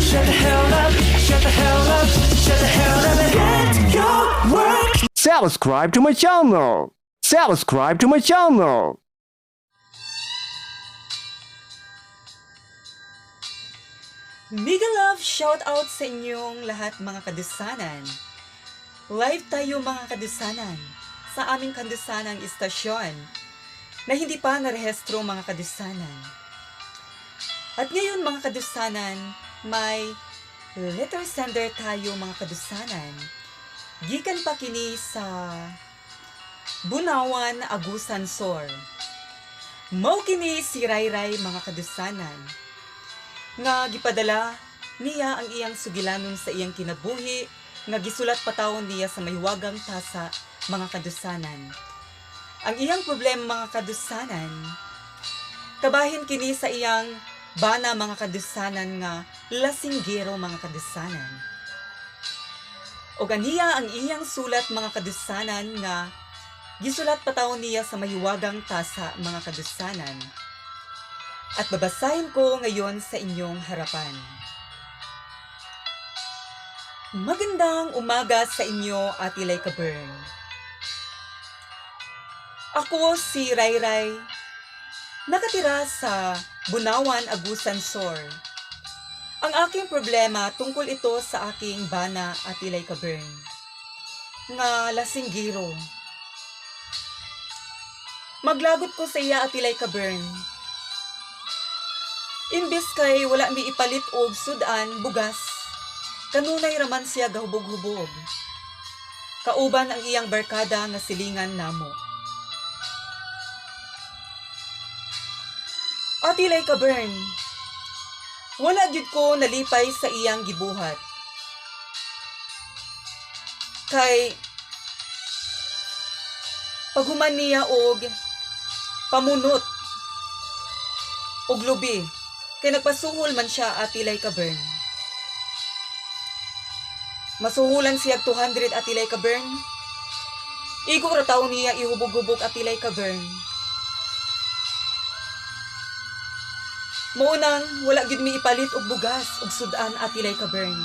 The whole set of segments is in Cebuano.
Shut the hell up, shut the hell up, shut the hell up and get your work. Subscribe to my channel. Subscribe to my channel. Mega love shout out sa inyong lahat, mga kadusanan. Live tayo, mga kadusanan, sa aming kandusanang istasyon na hindi pa narehestro, mga kadusanan. At ngayon, mga kadusanan, may letter sender tayo, mga kadusanan. Gikan pa kini sa Bunawan, Agusan Sur. Mao kini si Rayray, mga kadusanan, nga gipadala niya ang iyang sugilanon sa iyang kinabuhi nga gisulat pa taon niya sa mahiwagang tasa, mga kadusanan. Ang iyang problema, mga kadusanan, kabahin kini sa iyang bana, mga kadusanan, nga lasinggero, mga kadusanan. O ganiya ang iyang sulat, mga kadusanan, nga gisulat pa taon niya sa mahiwagang tasa, mga kadusanan, at babasahin ko ngayon sa inyong harapan. Magandang umaga sa inyo, Ate Laika Bern. Ako si Rayray, nakatira sa Bunawan, Agusan Sur. Ang aking problema, tungkol ito sa aking bana, Ate Laika Bern, nga lasinggero. Maglagot ko sa iya, Ate Laika Bern. Imbis kay wala mi ipalit og sudan, bugas, kanunay raman siya gahubog-hubog kauban ang iyang barkada nga silingan namo. Ate Laika Bern, wala gyud ko nalipay sa iyang gibuhat. Kay paghuman niya og pamunot og lubi, kay nagpasuhol man siya, Ate Laika Bern. Masuhulan siya 200, Ate Laika Bern. Igo ra taw niya ihubog-hubog, Ate Laika Bern. Mao nang wala gyud mi ipalit og bugas og sudan, Ate Laika Bern.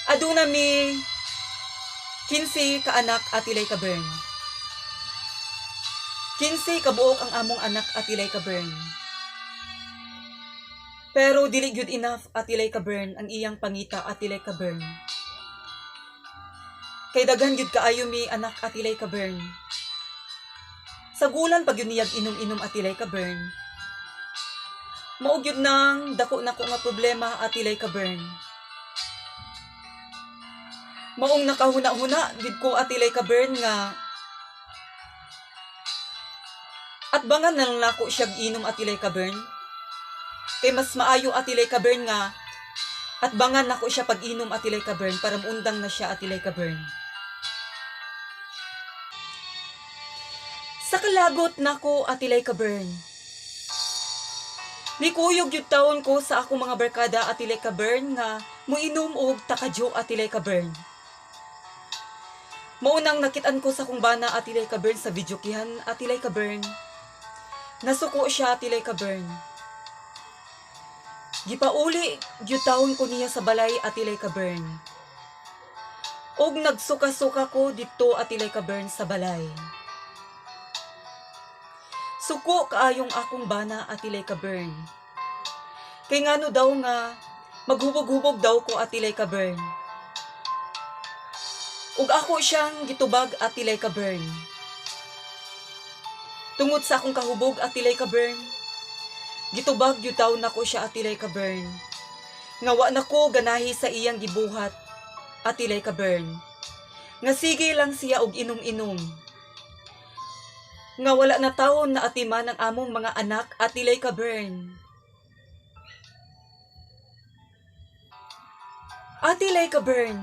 Aduna mi 15 ka anak, Ate Laika Bern. 15 kabuok ang among anak, Ate Laika Bern. Pero dili gyud enough, Ate Laika Bern, ang iyang pangita, Ate Laika Bern. Kay daghan gyud kaayo mi anak, Ate Laika Bern. Sagulan pag yun niyag inom-inom, Ate Laika Bern. Mao gyud nang dako nako nga problema, Ate Laika Bern. Maong nakahuna-huna gyud ko, Ate Laika Bern, nga at bangan na lang nako siyag inom, Ate Laika Bern. Kay mas maayo, Ate Laika Bern, nga at bangan nako siya pag-inom, Ate Laika Bern, para muundang na siya, Ate Laika Bern. Sa kalagot nako, Ate Laika Bern, nikuyog gyud taon ko sa akong mga barkada, Ate Laika Bern, nga muinom og takadyo, Ate Laika Bern. Maunang nakitaan ko sa akong bana, Ate Laika Bern, sa videokihan, Ate Laika Bern. Nasuko siya, Ate Laika Bern. Gipauli gyud taon ko niya sa balay, Ate Laika Bern. Og nagsuka-suka ko didto, Ate Laika Bern, sa balay. Suko kaayong akong bana, Ate Laika Bern. Kay ngano daw nga maghubog-hubog daw ko, Ate Laika Bern. Ug ako siyang gitubag, Ate Laika Bern. Tungod sa akong kahubog, Ate Laika Bern, gitubag gyud taon nako siya, Ate Laika Bern. Nga wa nako ganahi sa iyang gibuhat, Ate Laika Bern. Nga sige lang siya og inom-inom. Nga wala na taon na atiman ang among mga anak, Ate Laika Bern. Ate Laika Bern,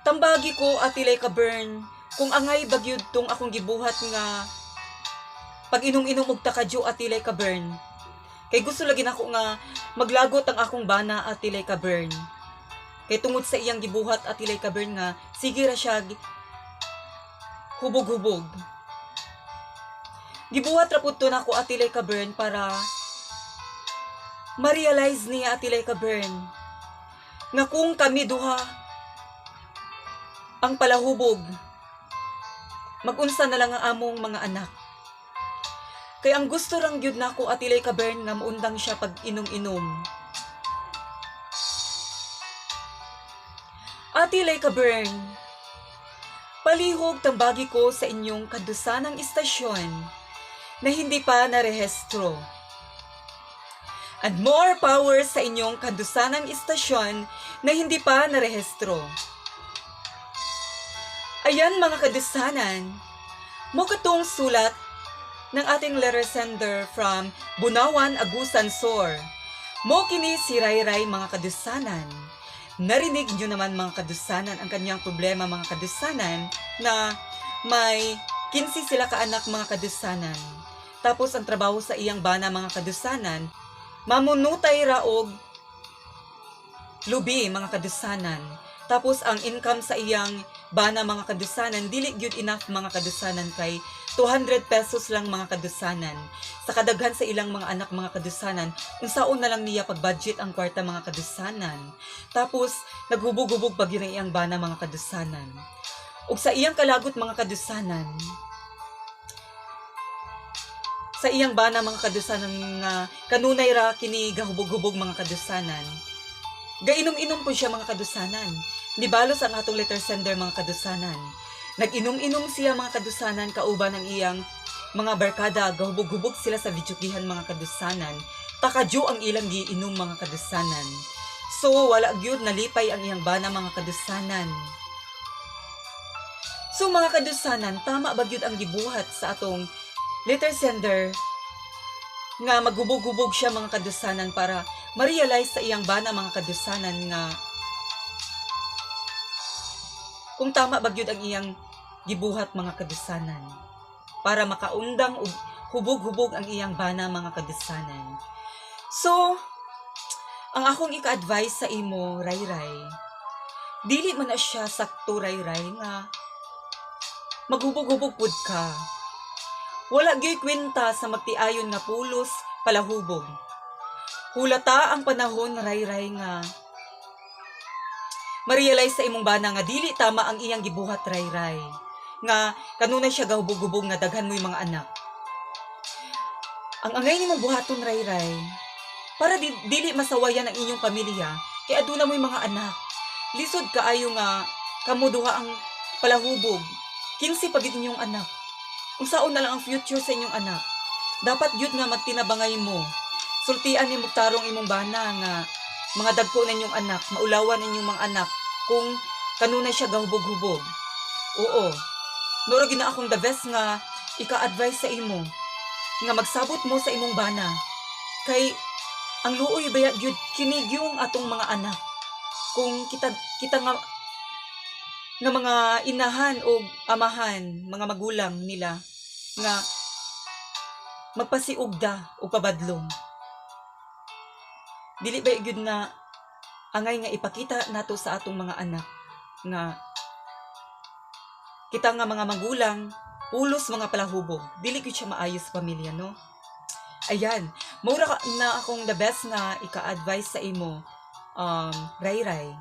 tambagi ko, Ate Laika Bern, kung angay bagyud tong akong gibuhat nga pag inom-inom og takadyo, Ate Laika Bern. Kay gusto lagi nako nga maglagot ang akong bana, Ate Laika Bern. Kay tungod sa iyang gibuhat, Ate Laika Bern, nga sige ra siya hubog-hubog. Gibuhat ra pud to nako, Ate Laika Bern, para Ma-realize niya, Ate Laika Bern, nga kung kami duha ang palahubog, magunsa na lang ang among mga anak. Kay ang gusto rang gyud nako, Ate Laika Bern, nga muundang siya pag inom-inom. Ate Laika Bern, palihog tambagi ko sa inyong kadusanang istasyon na hindi pa narehestro. And more power sa inyong kadusanang istasyon na hindi pa narehestro. Ayan, mga kadusanan, mao katong sulat ng ating letter sender from Bunawan, Agusan Sur. Mao kini si Rayray, mga kadusanan. Narinig nyo naman, mga kadusanan, ang kanyang problema, mga kadusanan, na may 15 sila kaanak, mga kadusanan. Tapos ang trabaho sa iyang bana, mga kadusanan, mamunutay ra og lubi, mga kadusanan. Tapos ang income sa iyang bana, mga kadusanan, dili gyud enough, mga kadusanan, kay 200 pesos lang, mga kadusanan. Sa kadaghan sa ilang mga anak, mga kadusanan, unsaon na lang niya pag-budget ang kwarta, mga kadusanan? Tapos naghubog-hubog pa gyud ang iyang bana, mga kadusanan. Ug sa iyang kalagot, mga kadusanan, sa iyang bana, mga kadusanan, nga kanunay ra kini gahubog-hubog, mga kadusanan. Gainom-inom po siya, mga kadusanan. Nibalos ang atong letter sender, mga kadusanan. Nag-inom-inom siya, mga kadusanan, kauban ang iyang mga barkada, gahubog-hubog sila sa videokihan, mga kadusanan. Takadyo ang ilang giinom, mga kadusanan. So wala gyud nalipay ang iyang bana, mga kadusanan. So mga kadusanan, tama ba gyud ang gibuhat sa atong letter sender nga maghubog-hubog siya, mga kadusanan, para ma-realize sa iyang bana, mga kadusanan, nga kung tama ba gyud ang iyang gibuhat, mga kadusanan, para makaundang og hubog-hubog ang iyang bana, mga kadusanan? So, ang akong ika-advise sa imo, Rayray, dili man na siya sakto, Rayray, nga maghubog-hubog pud ka. Wala gyud kwenta sa magtiayon nga pulos palahubog. Hulata ang panahon, Rayray, nga ma-realize sa imong bana nga dili tama ang iyang gibuhat, Rayray. Nga kanunay siya gahubog-hubog nga daghan mo'y mga anak. Ang angay nimong buhaton, Rayray, para dili masawayan ang inyong pamilya, kay aduna mo'y mga anak. Lisod kaayo nga kamo duha ang palahubog. 15 pa gid inyong anak. Unsaon na lang ang future sa inyong anak? Dapat gyud nga magtinabangay mo. Sultian nimo tarong imong bana nga mga dagko na inyong anak, maulawan inyong mga anak kung kanunay siya gahubog-hubog. Oo. Mao ra gyud na akong the best nga ika-advise sa imo nga magsabot mo sa imong bana. Kay ang luoy baya gyud kini yung atong mga anak. Kung kita kita nga nga mga inahan o amahan, mga magulang nila nga magpasiugda o pabadlong. Dili ba gyud na angay nga ipakita nato sa atong mga anak nga kita nga mga magulang pulos mga palahubog? Dili gyud siya maayo sa pamilya, no? Ayan, mao ra na akong the best nga ika-advise sa imo, Rayray.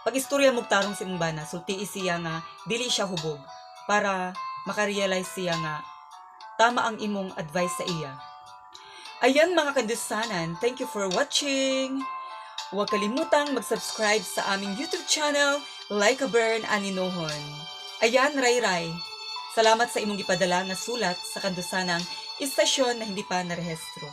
Pag istorya mo tarong sa imong bana, sultii siya nga dili siya hubog para makarealize siya nga tama ang imong advice sa iya. Ayan, mga kadusanan, thank you for watching. Huwag kalimutang mag-subscribe sa aming YouTube channel, Like a Burn Aninohon. Ayan, Ray Ray. Salamat sa imong gipadala nga sulat sa kandusanang istasyon na hindi pa narehistro.